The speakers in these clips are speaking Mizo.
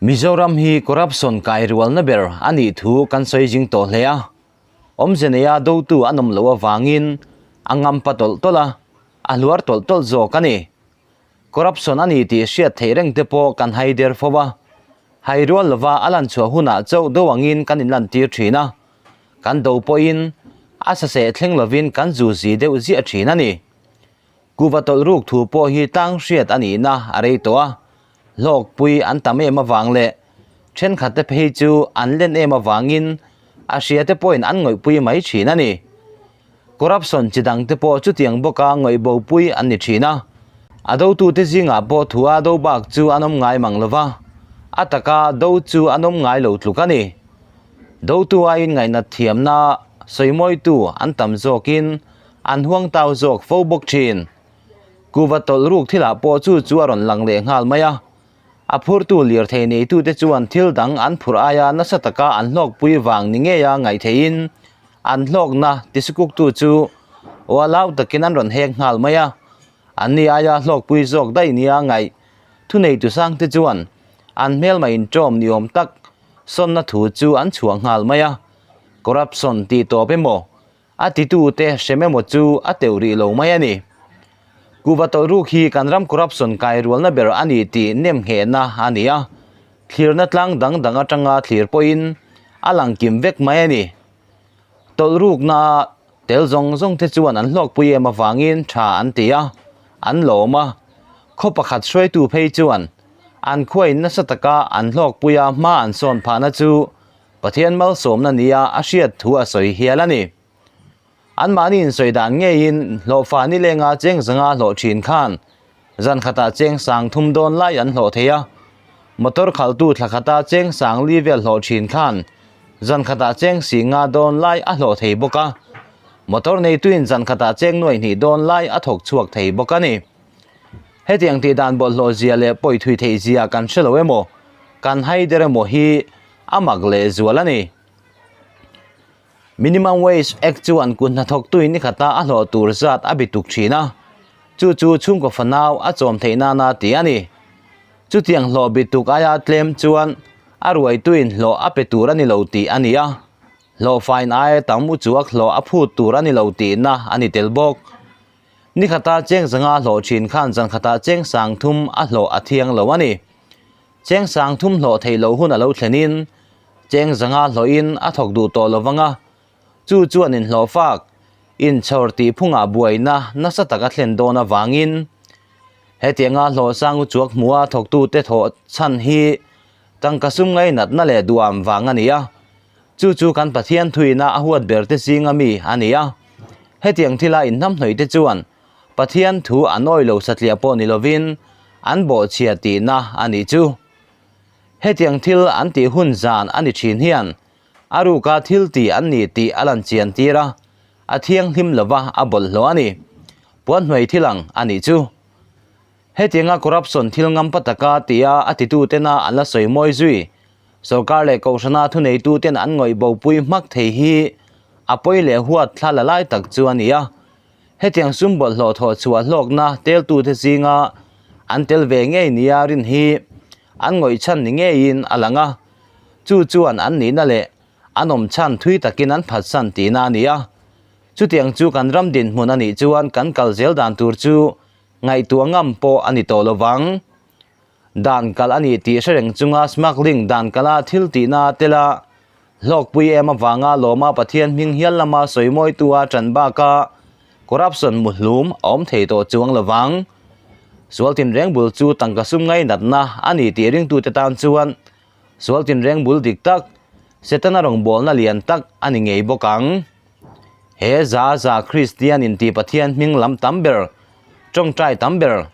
Mizoram hi corruption kai rualna ber a nih thu kan sawi zing tawh hle a. Awmze neia dotu an awm loh avangin a ngampa tawlh tawlh a, a hluar tawlh tawlh zawk a ni. Corruption a ni tih hriat theih reng te pawh kan hai der fo a. Hai rual lova a lan chhuah hunah chauh do angin kan inlantir thin a. Kan do pawhin a saseh thleng lovin kan zu zi deuh ziah thin a ni. Kuva tawlh ruk thu pawh hi tlang hriat a nihna a rei tawh a, hlawkpui an tam em avang leh thenkhat te phei chu an len em avangin a hria te pawhin an ngawihpui mai thin a ni. Corruption chi dang te pawh chutiang bawka ngawihbopui an ni thin a, a dotute zingah pawh thu a do bak chu an awm ngai mang lova, a taka do chu an awm ngai lo tluk a ni. Dotu aiin ngaihnat thiamna sawimawitu an tam zawkin An huang tau zawk fo bawk thin. Kuva tawlh ruk thilah pawh chu chu a rawn lang leh nghal mai a. A phurtu lirthei neitute chuan thil dang an phurh aia nasa taka an hlawkpui vang ni ngeia ngaih theihin an hlawkna tisukuktu chu ualau takin an rawn hek nghal mai a. Anni aia hlawkpui zawk daih nia ngaih thuneitu sangte chuan an hmelma inṭawm ni awm tak sawnna thu chu an chhuah nghal mai a. Corruption tih tawp emaw A titute hrem emaw chu a teuh rih lo mai a ni. Kuva tawlh ruk hi kan ram corruption kai rualna ber a ni tih nem nghehna a ni a, thlirna tlang dang dang atanga thlir pawhin a lang kim vek mai a ni. Tawlh rukna tel zawng zawng te chuan an hlawkpui em avangin tha an ti a, an lawm a. Khaw pakhat hruaitu phei chuan an khuain nasa taka an hlawkpuia hma an sawn phahna chu Pathian malsawmna nia a hriat thu a sawi hial a ni. Anmahni insawi dan ngeiin hlawhfa nilenga cheng zanga hlawh thin khan zan khatah cheng sang thum dawn lai an hlawh thei a, motor khaltu thla khata cheng sang li vel hlawh thin khan zan khatah cheng si nga dawn lai a hlawh thei bawk a, motor neituin zan khatah cheng nuaih hnih dawn lai a thawk chhuak thei bawk a ni. Hetiang tih dan bawlhhlawh zia leh pawi thui theih zia kan hre lo emaw, kan hai der emaw hi a mak leh zual a ni. Minimum Wage Act chuan kut hnathawktuin ni khata a hlawh tur zat a bi tuk thin a, chu chu chhungkaw fanau a chawm theih nana tih a ni. Chutiang hlawh bi tuk aia tlem chuan a ruaituin hlawh a pe tur a ni lo tih a ni a, hlawh fain aia tam u chuak hlawh a phut tur a ni lo tihna a ni tel bawk. Ni khata cheng zanga hlawh thin khan zan khatah cheng sang thum a hlawh a thiang lo a ni. Cheng sang thum hlawh theih loh hun a lo thlenin cheng zanga hlawhin a thawk duh tawh lo vang a, chu chuan inhlawh fak, inchhawr tih phungah buaina nasa tak a thlen dawn avangin hetianga hlawh sang u chuak hmua thawktute thawh chhan hi tangka sum ngainatna leh duham vang a ni a, chu chu kan Pathian thuina a huat berte zinga mi a ni a. Hetiang thila inhnamhnawihte chuan Pathian thu an awi lo satliah pawh ni lovin an bawhchhia tihna a nih chu. Hetiang thil an tih hun zan a ni thin hian a ruka thil tih an ni tih a lan chian tir a, a thianghlim lova a bawlhhlawh a ni. Puanhnuai thil ang a nih chu. Hetianga corruption thil ngampa taka tia a titutena an la sawi mawi zui, sorkar leh kohhrana thuneituten an ngawih bopui hmak thei hi a pawi leh huat thla la lai tak chu a ni a. Hetiang sum bawlhhlawh thawh chhuah hlawkna teltute zinga an tel ve ngei nia rin hi an ngawih chhan ni ngeiin a lang a, chu chuan an nihna leh an awm chhan thui takin an phatsan tihna a ni a. Chutiang chu kan ram dinhmun a nih chuan kan kal zel dan tur chu ngaihtuah ngam pawh a ni tawh lovang. Dan kal a ni tih hre reng chunga smuggling dan kala thil tihna tela hlawkpui em avanga lawma Pathian hming hial lama sawimawitu a ṭan baka corruption muhlum a awm thei tawh chuang lovang. Sual tinreng bul chu tangka sum ngainatna a ni tih ringtute tan chuan sual tinreng bul dik tak, Setana rawngbawlna lian tak a ni ngei bawk ang. He za za Kristian inti Pathian hming lam tam ber, tawngtai tam ber,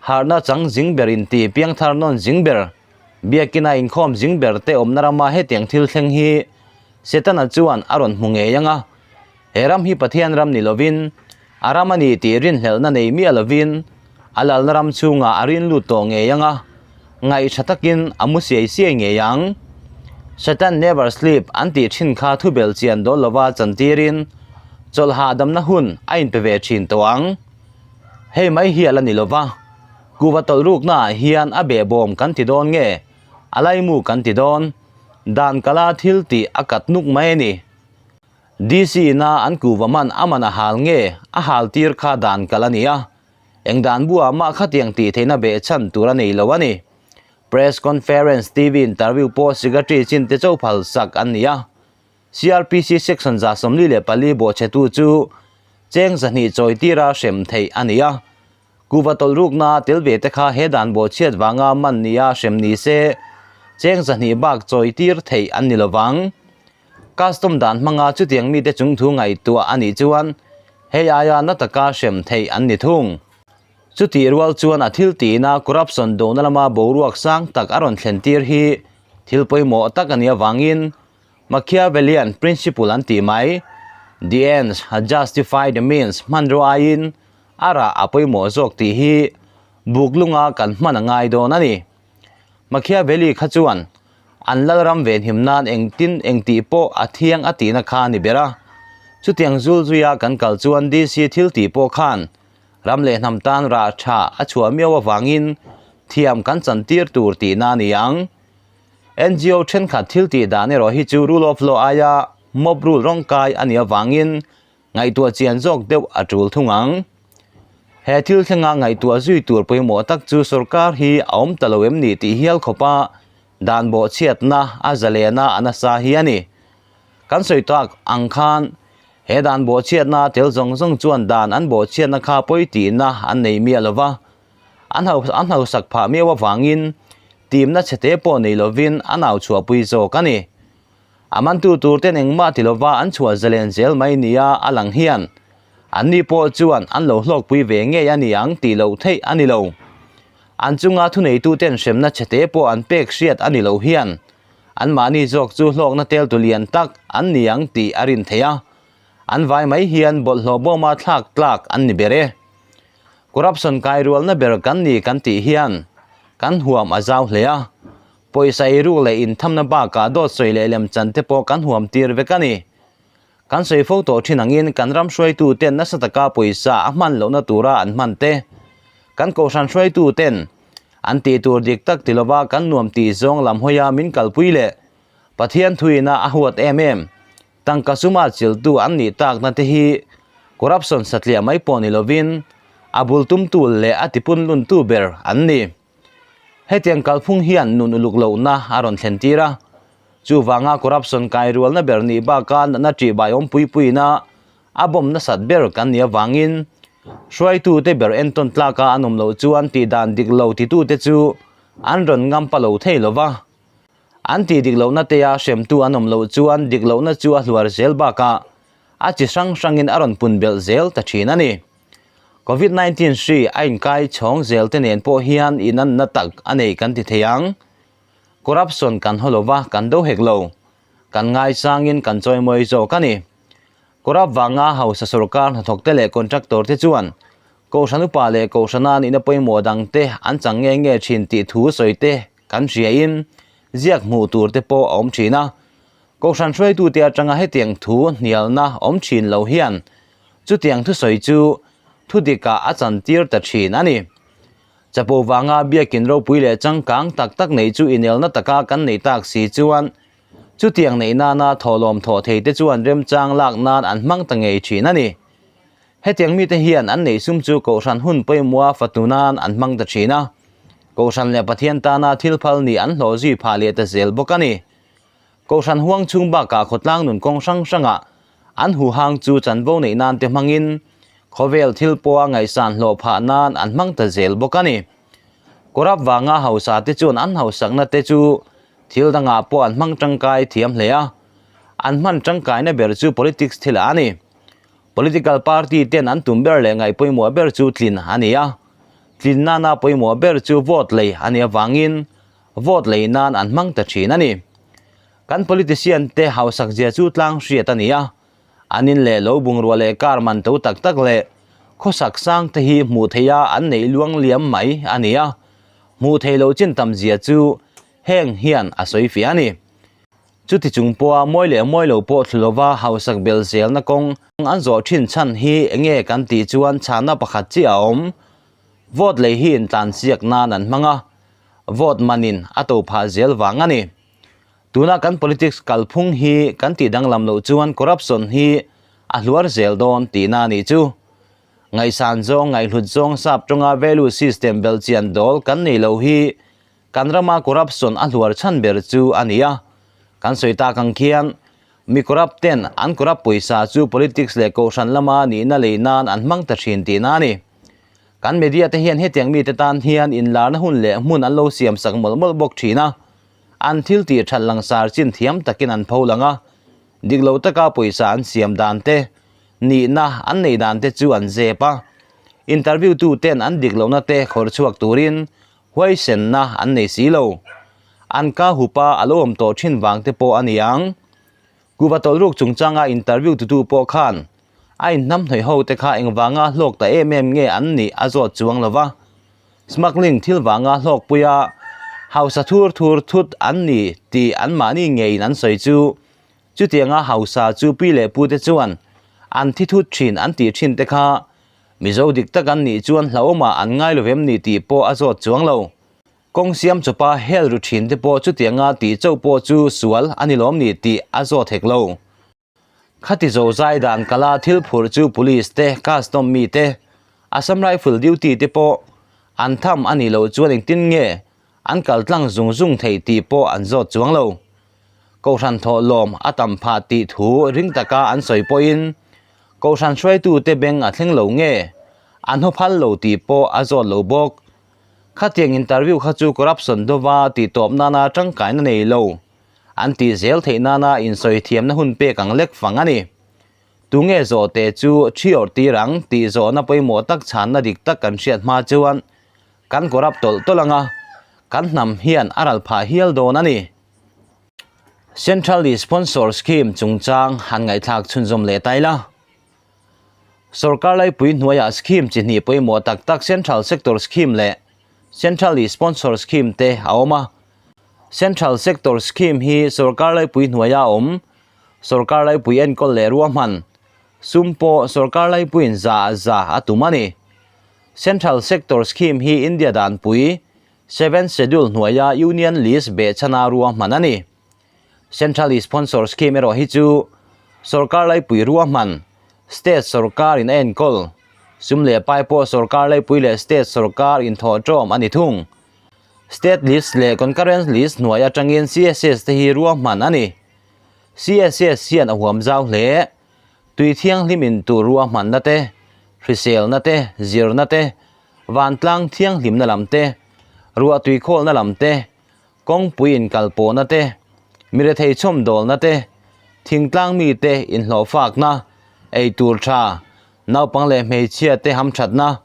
Harhna chang zing ber inti piangthar nawn zing ber, biakina inkhawm zing ber te awmna rama hetiang thil thleng hi Setana chuan a rawn hmu ngei ang a. He ram hi Pathian ram ni lovin, a ram a ni tih rinhlelhna nei miah lovin a lalna ram chhungah a rin lut tawh ngei ang a, ngaihṭha takin a mu siai siai ngei ang. Satan never sleep an tih ṭhin kha thubel chian dawl lova chantirin chawlh hahdamna hun a inpe ve ṭhin tawh ang. Hei mai hi a la ni lova, kuva tawlh ruknaah hian a behbawm kan ti dawn nge? A laimu kan ti dawn. Dan kala thil tih a kat nuk mai a ni. DC ina an kuhva man a man a hal nge a hal tir kha dan kal a ni a. Eng dan buah mah khatiang tih theihna behchhan tur a nei lo a ni. Press conference, TV interview pawh secretary chin te chauh phal sak an ni a. CRPC section 144 bawhchhetu chu cheng 200 chawi tira hrem theih a ni a. Kuhva tawlh rukna tel ve te kha he dan bawhchhiat vanga man nia hrem ni se, cheng 200 bak chawi tir theih an ni lovang. Custom dan hmanga chutiang mite chung thu ngaihtuah a nih chuan hei aia na taka hrem theih an ni thung. Chutih rual chuan a thil tihna corruption dohna lama boruak sang tak a rawn thlen tir hi thil pawimawh tak a nih avangin Machiavellian principle an tih mai, The ends justify the means hmanrua aiin a rah a pawimawh zawk tih hi buk lunga kan hman a ngai dawn a ni. Machiavelli kha chuan an lalram venhim nan engtin engtih pawh a thiang a tihna kha a ni ber a. Chutiang zul zuia kan kal chuan DC thil tih pawh khan ram leh hnam tan rah tha a chhuah miau avangin thiam kan chantir tur tihna a ni ang. NGO thenkhat thil tih dan erawh hi chu rule of law aia mob rule rawngkai a nih avangin Ngaihtuah chian zawk deuh a tul thung ang. He thil thlenga ngaihtuah zui tur pawimawh tak chu sorkar hi a awm ta lo em ni tih hial khawpa dan bawhchhiatna a zalena a nasa hi a ni. Kan sawi tak ang khan he dan bawhchhiatna tel zawng zawng chuan dan an bawhchhiatna kha pawi tihna an nei miah lo va, an an hausak phah miau avangin timna chhete pawh nei lovin an au chhuahpui zawk a ni. A mantu tur ten engmah ti lova an chhuah zalen zel mai nia a lang hian anni pawh chuan an lo hlawkpui ve ngei a ni ang tih loh theih a ni lo. An chunga thuneitu ten hremna chhete pawh an pek hriat a ni lo hian anmahni zawk chu hlawkna teltu lian tak an ni ang tih a rin theih a, an vai mai hian bawlhhlawh bawma thlak tlak an ni ber e. Corruption kai rualna ber kan ni kan tih hian kan huam a zau hle a. Pawisa eiruk leh inthamna bakah dawt sawi leh lemchan te pawh kan huam tir vek a ni. Kan sawi fo tawh thin angin kan ram hruaitu ten nasa taka pawisa a hman lohna tura an hman te, kan kohhran hruaitu ten an tih tur dik tak ti lova kan nuam tih zawng lam hawia min kalpui leh Pathian thuina a huat em em tangka suma chiltu an nih takna te hi corruption satliah mai pawh ni lovin a bul tumtu leh a tipunluntu ber an ni. Hetiang kalphung hian nun uluk lohna a rawn thlen tir a, chuvanga corruption kai rualna ber nih baka natna ṭihbai awmpui puiina a bawm nasat ber kan nih avangin hruaitute ber entawn tlaka an awm loh chuan tihdan dik lo titute chu an rawn ngam pa lo thei lo va. An tih dik lohna tea hremtu an awm loh chuan dik lohna chu a hluar zel bakah a chi hrang hrangin a rawn pun belh zel ta ṭhin a ni. Covid 19 hri a inkai chhawng zel te nen pawh hian inanna tak a nei kan ti thei ang. Corruption kan haw lova kan do hek lo. Kan ngaisangin kan chawimawi zawk a ni. Corrupt vanga hausa sorkar hnathawk te leh contractor te chuan Kohhran upa leh Kohhrana nihna pawimawh dang te an chang nge nge thin tih thu sawi te kan hriain ziak hmuh tur te pawh a awm thin a. Kohhran hruaitute atanga hetiang thu hnialna awm thin lo hian Chutiang thusawi chu thu dikah a chantir ta thin a ni. Chapo vanga biakin ropui leh changkang tak tak neih chu inelna taka kan neih tak si chuan chutiang neih nana thawhlawm thawh thei te chuan remchang lak nan an hmang ta ngei thin a ni. Hetiang mite hian an neih sum chu Kohhran hun pawimawha fatu nan an hmang ta thin a, Kohhran leh Pathian tana thil phal nih an hlawh zui phah leh ta zel bawk a ni. Kohhran huang chhung bakah khawtlang nun kawng hrang hrangah an huhang chu chanvo neih nan te hmangin khawvel thil pawha ngaihsan hlawh phah nan an hmang ta zel bawk a ni. Kawrap vanga hausa te chuan an hausakna te chu thil dangah pawh an hmang tangkai thiam hle a, an hman tangkaina ber chu politics thilah a ni. Political party ten an tum ber leh ngaih pawimawh ber chu tlin a ni a, tlin nana pawimawh ber chu vote lei a nih avangin Vote lei nan an hmang ta thin a ni. Kan politician te hausak zia chu tlang hriat a ni a, an in leh lo bungrua leh car man to tak tak leh khawsak sang te hi hmuh theih a an neih luang liam mai a ni a, hmuh theih loh chin tam zia chu heng hian a sawi fiah a ni. Chuti chung pawha mawi leh mawi lo pawh thlu lova hausak bel zelna kawng an zawh thin chhan hi enge kan tih chuan chhanna pakhat chiah a awm. Vote lei hi intlansiak nan an hmang a. Vote manin a to phah zel vang a ni. Tuna kan politics kalphung hi kan tih danglam loh chuan corruption hi a hluar zel dawn tihna a nih chu. Ngaihsan zawng, ngaihhlut zawng sap tawnga value system belhchian dawl kan nei lo hi kan rama corruption a hluar chhan ber chu a ni a. Kan sawi tak ang khian mi corrupt ten an corrupt pawisa chu politics leh kohhran lama nihna lei nan an hmang ta thin tihna a ni. Kan media te hian hetiang mite tan hian inlarna hun leh hmun an lo siam sak mawlh mawlh bawk thin a. An thil tih that langsar chin thiam takin an pho lang a. Dik lo taka pawisa an siam dan te, nihna an neih dan te chu an zep a. Interview tu ten an dik lohna te khawr chhuak turin huaisenna an nei si lo. An ka hupa a lo awm tawh thin vang te pawh a ni ang. Kuva tawlhruk chungchanga interview tutu pawh khan a inhnamhnawih ho te kha engvanga hlawk ta em em nge an nih a zawt chuang lo va. Smuggling thil vanga hlawkpuia hausa thur thur thut an ni tih anmahni ngeiin an sawi chu chutianga hausa chu pi leh pute chuan an thi thut thin an tih thin te kha Mizo dik tak an nih chuan hlauhawmah an ngai lo vem ni tih pawh a zawt chuang lo. Kawng siam chawpa hel ru thin te pawh chutianga tih chauh pawh chu sual a ni lawm ni tih a zawt hek lo. Khati zo zai dan kala thil phurh chu police te, custom mi te, Assam Rifle duty te pawh an tham a nih loh chuan engtin nge an kal tlang zung zung theih tih pawh an zawt chuang lo. Kohhran thawh lawm a tam phah tih thu ring taka an sawi pawhin Kohhran hruaitute beng a thleng lo nge an haw phal lo tih pawh a zawt lo bawk. Khatiang interview kha chu corruption dova tih tawp nana tangkaina nei lo. An tih zel theih nana insawi thiamna hun pek ang lek fang a ni. Tunge zawhte chu thi awrh tir ang tih zawhna pawimawh tak chhanna dik tak kan hriat hma chuan kan corrupt tawlh tawlh ang a, kan hnam hian a ral phah hial dawn a ni. Central Sponsor Scheme chungchang han ngaihthlak chhunzawm leh ta ila. Sorkar laipui hnuaiah scheme chi hnih pawimawh tak tak Central Sector Scheme leh Central Sponsor Scheme te a awm a. Central Sector Scheme hi sorkar laipui hnuaia awm, sorkar laipui enkawl leh ruahman, sum pawh sorkar laipuiin za za a tum a ni. Central Sector Scheme hi India danpui, Seventh Schedule hnuaia Union List behchhana ruahman a ni. Central Sponsor Scheme erawh hi chu sorkar laipui ruahman, state sorkarin a enkawl, sum leh pai pawh sorkar laipui leh state sorkar inthawh ṭawm a ni thung. State List leh Concurrent List hnuai atangin CSS te hi ruahman a ni. CSS hian a huam zau hle. Tui thianghlim in tur ruahmanna te, hriselna te, zirna te, vantlang thianghlimna lam te, ruah tui khawlna lam te, kawngpui inkalpawhna te, mirethei chhawmdawlna te, thingtlang mite inhlawhfakna, eitur tha, naupang leh hmeichhia te hamthatna,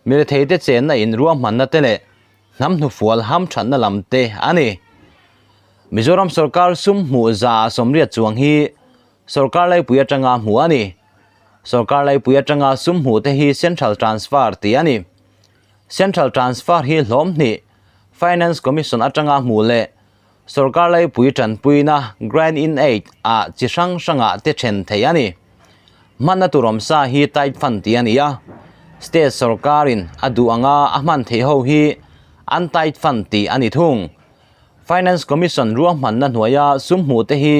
Miretheite chenna in ruahmanna te leh hnam hnufual hamthatna lam te a ni. Mizoram sorkar sum hmuh 180 chuang hi sorkar laipui atanga hmuh a ni. Sorkar laipui atanga sum hmuh te hi Central Transfer tih a ni. Central Transfer hi hlawm hnih Finance Commission atanga hmuh leh Sorkar laipui tanpuina Grant in Aid ah chi hrang hrangah te then theih a ni. Hmanna tur awmsa hi Tight Fund tih a ni a, State sorkarin a duh anga a hman theih ho hi Untight Fund tih a ni thung. Finance Commission ruahmanna hnuaia sum hmuh te hi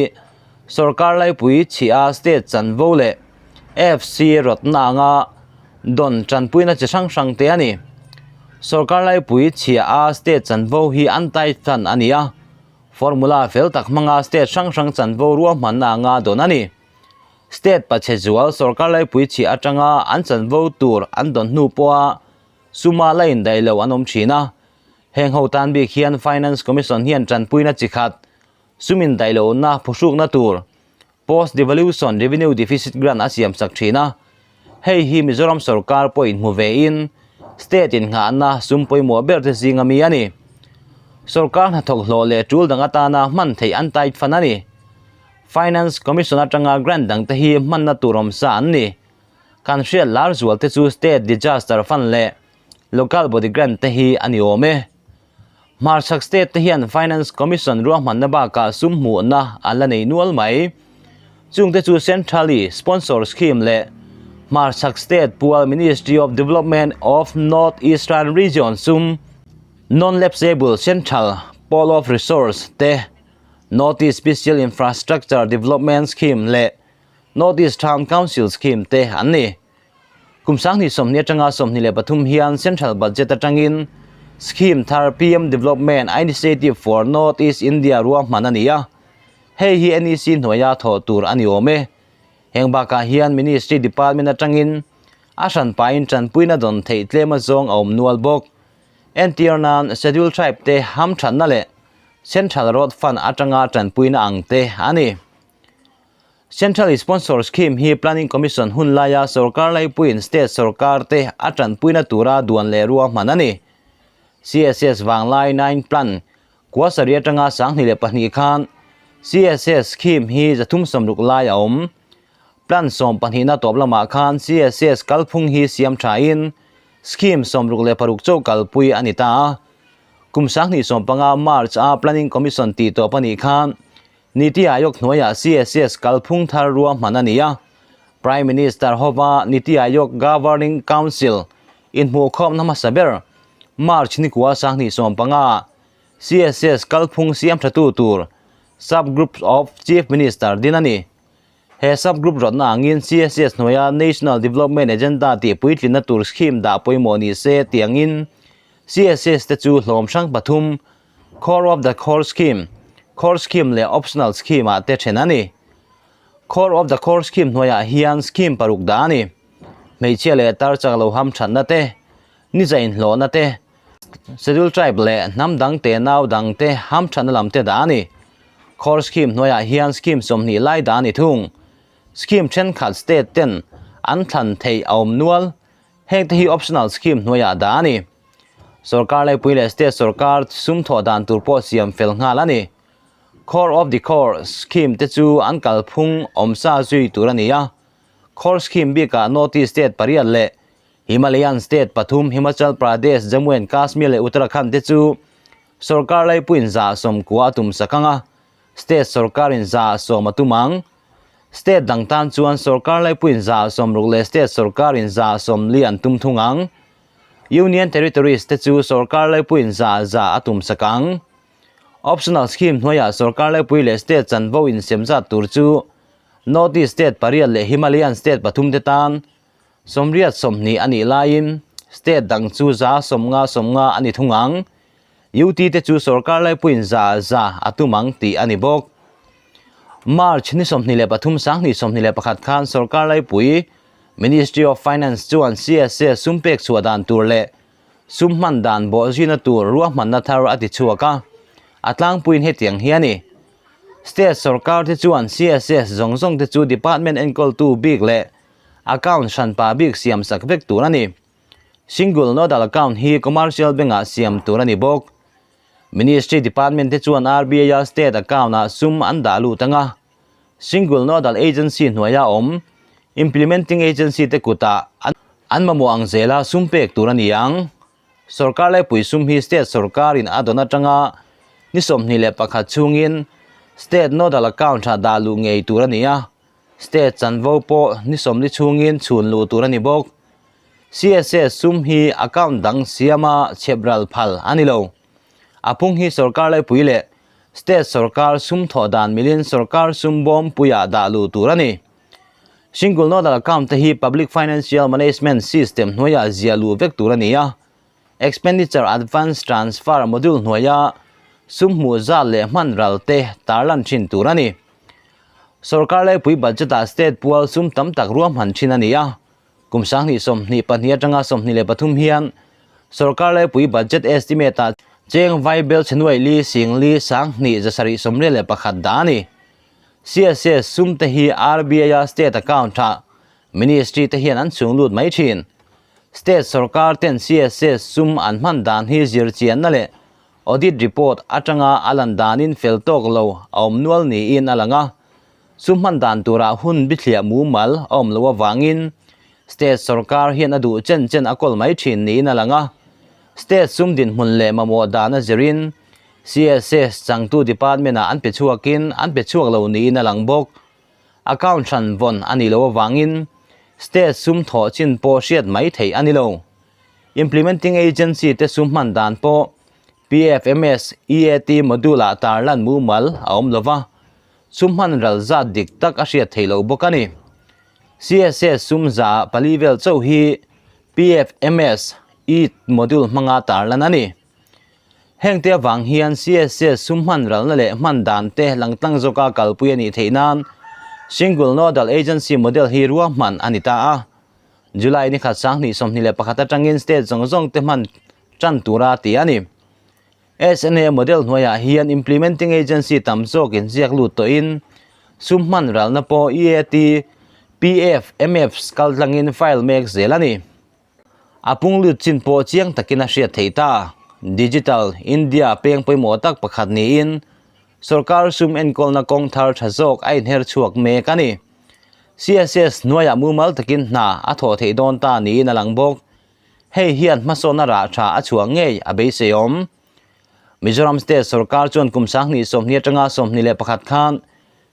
sorkar laipui chhia state chanvo leh AFC rawtna anga dawn tanpuina chi hrang hrang te a ni. Sorkar laipui chhia a state chanvo hi untied fund a ni a, formula fel tak hmanga state hrang hrang chanvo ruahmanna anga dawn a ni. State pachhe zual sorkar laipui chhia atanga an chanvo tur an dawn hnu pawha suma la indaih lo an awm thin a, heng ho tan bik hian Finance Commission hian tanpuina chi khat sum indaih lohna phuhrukna tur Post Devolution Revenue Deficit Grant a siam sak thin a, hei hi Mizoram sorkar pawh inhmu vein state innghahna sum pawimawh ber te zinga mi a ni. Sorkar hnathawk hlawh leh tul dang atana hman theih an tight fan a ni. Finance Commission atanga grant dang te hi hmanna tur awmsa an ni. Kan hriat lar zual te chu State Disaster Fund leh Local Body Grant te hi a ni awm e. Hmarchhak state te hian Finance Commission ruahmanna bakah sum hmuhna an la nei nual mai. Chungte chu Centrally Sponsor Scheme leh Hmarchhak State pual Ministry of Development of North Eastern Region sum. Non-Lapsable Central Pool of Resource te, North East Special Infrastructure Development Scheme leh North East Town Council Scheme te an ni. Kum 2020 atanga 23 hian Central Budget atangin Scheme thar PM Development Initiative for North East India ruahman a ni a, hei hi NEC hnuaia thawh tur a ni awm e. Heng bakah hian Ministry Department atangin a hranpain tanpuina dawn theih tlem azawng a awm nual bawk. Entir nan Schedule Tribe te hamthatna leh Central Road Fund atanga tanpuina ang te a ni. Central Sponsor Scheme hi Planning Commission hun laia sorkar laipuiin state sorkar te a tanpuina tura duan leh ruahman a ni. CSS Vanglai Nine Plan kua sarih atanga 2002 khan CSS Scheme hi 360 lai a awm. Plan 12na tawp lamah khan CSS kalphung hi siam thain Scheme 66 chauh kalpui a ni ta a. Kum 2015 March a Planning Commission tih tawp a nih khan Niti Aayog hnuaiah CSS kalphung thar ruahman a ni a. Prime Minister hova Niti Aayog Governing Council inhmuhkhawmna hmasa ber March ni kua 2015 CSS kalphung siam thatu tur Sub-Group of Chief Minister din a ni. He sub-group rawtna angin CSS hnuaia National Development Agenda tih puitlinna tur scheme dah pawimawh ni se tih angin CSS te chu hlawm hrang pathum Core of the Core Scheme, Core Scheme leh Optional Scheme ah te then a ni. Core of the Core Scheme hnuaiah hian scheme paruk dah a ni. Hmeichhia leh tar chak lo ham thatna te, ni zain hlawhna te, Schedule Tribe leh hnam dang te nau dang te ham thatna lam te dah a ni. Core Scheme hnuaiah hian scheme 20 lai dah a ni thung. Scheme thenkhat state ten an thlan theih a awm nual. Heng te hi Optional Scheme hnuaiah dah a ni. Sorkar laipui leh state sorkar sum thawh dan tur pawh siam fel nghal a ni. Core of the Core Scheme te chu an kalphung awmsa zui tur a ni a. Core Scheme bikah North East state pariat leh Himalayan state pathum Himachal Pradesh, Jammu and Kashmir leh Uttarakhand te chu sorkar laipuiin 90% a tum sak ang a, state sorkarin 10% a tum ang. State dang tan chuan sorkar laipuiin 60% leh state sorkarin 40% an tum thung ang. Union Territories te chu sorkar laipuiin 100% a tum sak ang. Optional Scheme hnuaiah sorkar laipui leh state chanvo insem zat tur chu North East state pariat leh Himalayan state pathum te tan 80-20 a nih laiin state dang chu 50-50 a ni thung ang. UT te chu sorkar laipuiin 100% a tum ang tih a ni bawk. March ni 23 2021 khan sorkar laipui Ministry of Finance chuan CSS sum pek chhuah dan tur leh sum hman dan bawh zuina tur ruahmanna thar a ti chhuak a, a tlangpuiin hetiang hi a ni. State sorkar te chuan CSS zawng zawng te chu department enkawltu bik leh account hranpa bik siam sak vek tur a ni. Single Nodal Account hi Commercial Bank-ah siam tur a ni bawk. Ministry department te chuan RBI-a state account-ah sum an dah lut ang a, Single Nodal Agency hnuaia awm Implementing Agency te kutah an mamawh ang zela sum pek tur a ni ang. Sorkar laipui sum hi state sorkarin a dawn atanga ni 21 chhungin State Nodal Account-ah dah luh ngei tur a ni a, state chanvo pawh ni 40 chhungin chhun luh tur a ni bawk. CSS sum hi account dang siama chhep ral phal a ni lo. A phung hi sorkar laipui leh state sorkar sum thawh dan milin sorkar sum bawm puiah dah luh tur a ni. Single Nodal Account te hi Public Financial Management System hnuaiah ziah luh vek tur a ni a. Expenditure Advance Transfer Module hnuaia sum hmuh zat leh hman ral te tarlan thin tur a ni. Sorkar laipui budget-ah state pual sum tam tak ruahman thin a ni a. Kum 2022 atanga 23 hian sorkar laipui budget estimate-ah cheng vaibel chhenuai li sing li 2781 dah a ni. CSS sum te hi RBI-a state account-ah ministry te hian an chhung lut mai thin. State sorkar ten CSS sum an hman dan hi zir chianna leh audit report atanga a lan danin fel tawk lo a awm nual niin a lang a. Sum hman dan turah hun bithliah mumal a awm lo avangin state sorkar hian a duh chen chen a kawl mai thin niin a lang a. State sum dinhmun leh mamawh dan a zirin CSS changtu department-ah an pe chhuakin an pe chhuak lo niin a lang bawk. Account hran vawn a ni lo avangin state sum thawh chin pawh hriat mai theih a ni lo. Implementing agency te sum hman dan pawh PFMS EAT module-ah tarlan mumal a awm lova, sum hman ral zat dik tak a hriat theih loh bawk a ni. CSS sum zaah pali vel chauh hi PFMS EAT module hmanga tarlan a ni. Hengte avang hian CSS sum hman ralna leh hman dan te langtlang zawka kalpui a nih theih nan Single Nodal Agency model hi ruahman a ni ta a. July ni khat 2021 atangin state zawng zawng te hman tan tura ti a ni. SNA model hnuaiah hian implementing agency tam zawk inziak lut tawhin sum hman ralna pawh EAT, PF, MFs kal tlangin file mek zel a ni. A pung lut chin pawh chiang takin a hriat theih ta. Digital India peng pawimawh tak pakhat niin sorkar sum enkawlna kawng thar tha zawk a inher chhuak mek a ni. CSS hnuaiah mumal takin hna a thawh theih dawn ta niin a lang bawk. Hei hian hmasawnna rah tha a chhuah ngei a beiseiawm. Mizoram State sorkar chuan kum 2020 atanga 21 khan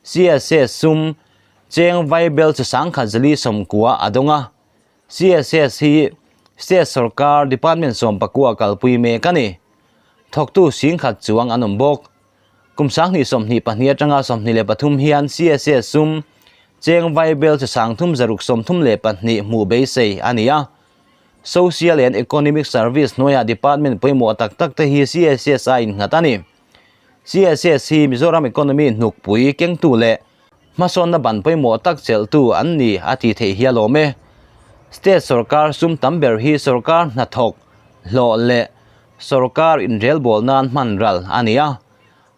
CSS sum cheng vaibel chu 1490 a dawng a. CSS hi State sorkar Department 19 kalpui mek a ni. Thawktu 10,000 chuang an awm bawk. Kum 2022 atanga 23 hian CSS sum cheng vaibel chu 3,632 hmuh beisei a ni a. Social and Economic Service hnuaiah department pawimawh tak tak te hi CSS a innghat a ni. CSS hi Mizoram economy hnukpui kengtu leh hmasawnna ban pawimawh tak chelhtu an ni a tih theih hi a lawm e. State sorkar sum tam ber hi sorkar hnathawk, hlawh leh sorkar inrelbawl nan hman ral a ni a.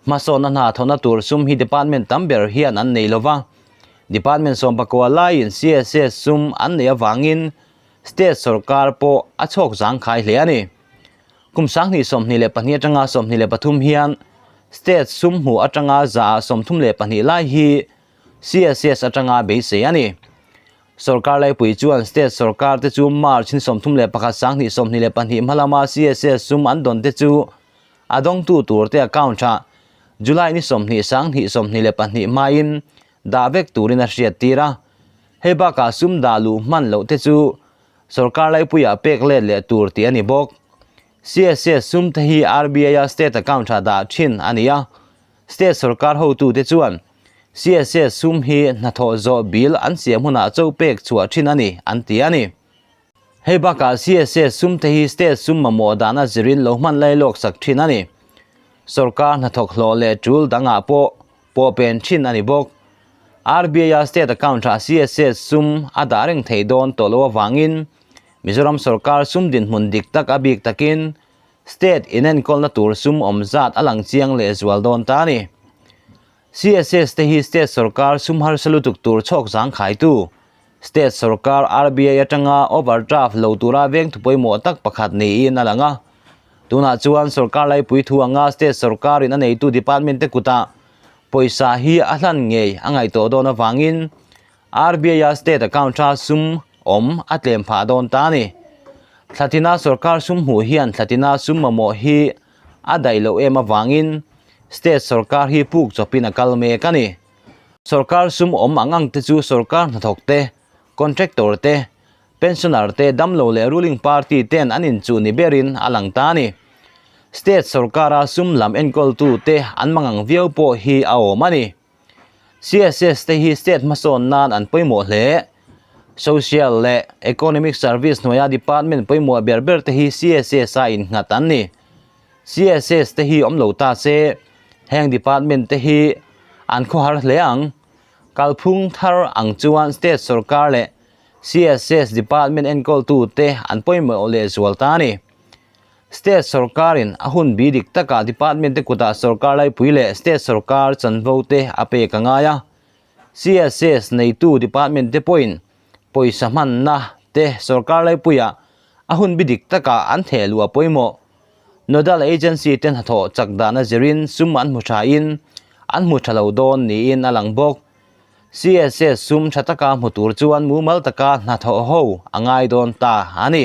Hmasawnna hna thawhna tur sum hi department tam ber hian an nei lova. Department 19 laiin CSS sum an neih avangin State sorkar pawh a chhawk zangkhai hle a ni. Kum 2022 atanga 23 hian State sum hmuh atanga 32% lai hi CSS atanga beisei a ni. Sorkar laipui chuan State sorkar te chu March ni 31 2022 hmalama CSS sum an dawn te chu a dawngtu tur te account ah July ni 20 2022 hmain dah vek turin a hriat tir a. Hei bakah sum dah luh hman loh te chu sorkar laipuiah pek let leh tur tih a ni bawk. CSS sum te hi RBI a state account ah dah thin a ni a. State sorkar hotute chuan CSS sum hi hnathawh zawh bill an siam hunah cho pek chhuah thin a ni an ti a ni. Hei bakah CSS sum te hi state sum mamawh dahna zirin lo hman lai lawk sak thin a ni. Sorkar hnathawk hlawh leh tul dangah pawh pawh pen thin a ni bawk. RBI a state account ah CSS sum a dah reng thei dawn tawh lo avangin Mizoram sorkar sum dinhmun dik tak a bik takin state inenkawlna tur sum awm zat a lang chiang leh zual dawn ta a ni. CSS te hi state sorkar sum harsa lutuk tur chhawk zangkhaitu state sorkar RBI atanga overdraft lo tura veng thu pawimawh tak pakhat niin a lang a. Tunah chuan sorkar laipui thu anga state sorkarin a neitu department te kutah pawisa hi a hlan ngei a ngaihtuah dawn avangin RBI a state account a sum awm a tlem phah dawn ta a ni. Thlatina sorkar sum hmuh hian thlatina sum mamawh hi a daih loh em avangin state sorkar hi puk chawpin a kal mek a ni. Sorkar sum awm ang ang te chu sorkar hnathawk te, contractor te, pensioner te, damlo leh ruling party ten an inchuh ni berin a lang ta a ni. State sorkara sum lam enkawltu te an mangang viau pawh hi a awm a ni. CSS te hi state hmasawn nan an pawimawh hle. Social leh Economic Service hnuaia department pawimawh ber ber te hi CSS a innghat an ni. CSS te hi awm lo ta se heng department te hi an khawhar hle ang. Kalphung thar ang chuan state sorkar leh CSS department enkawltu te an pawimawh leh zual ta a ni. State sorkarin a hun bi dik takah department te kutah sorkar laipui leh state sorkar chanvo te a pek a ngai a. CSS neitu department te pawhin pawisa hmanna te sorkar laipuiah a hun bi dik takah an theh luh a pawimawh. Nodal agency te hnathawh chak dahna zirin sum an hmu thain an hmu tha lo dawn niin a lang bawk. CSS sum tha taka hmu tur chuan mumal taka hnathawh ho a ngai dawn ta a ni.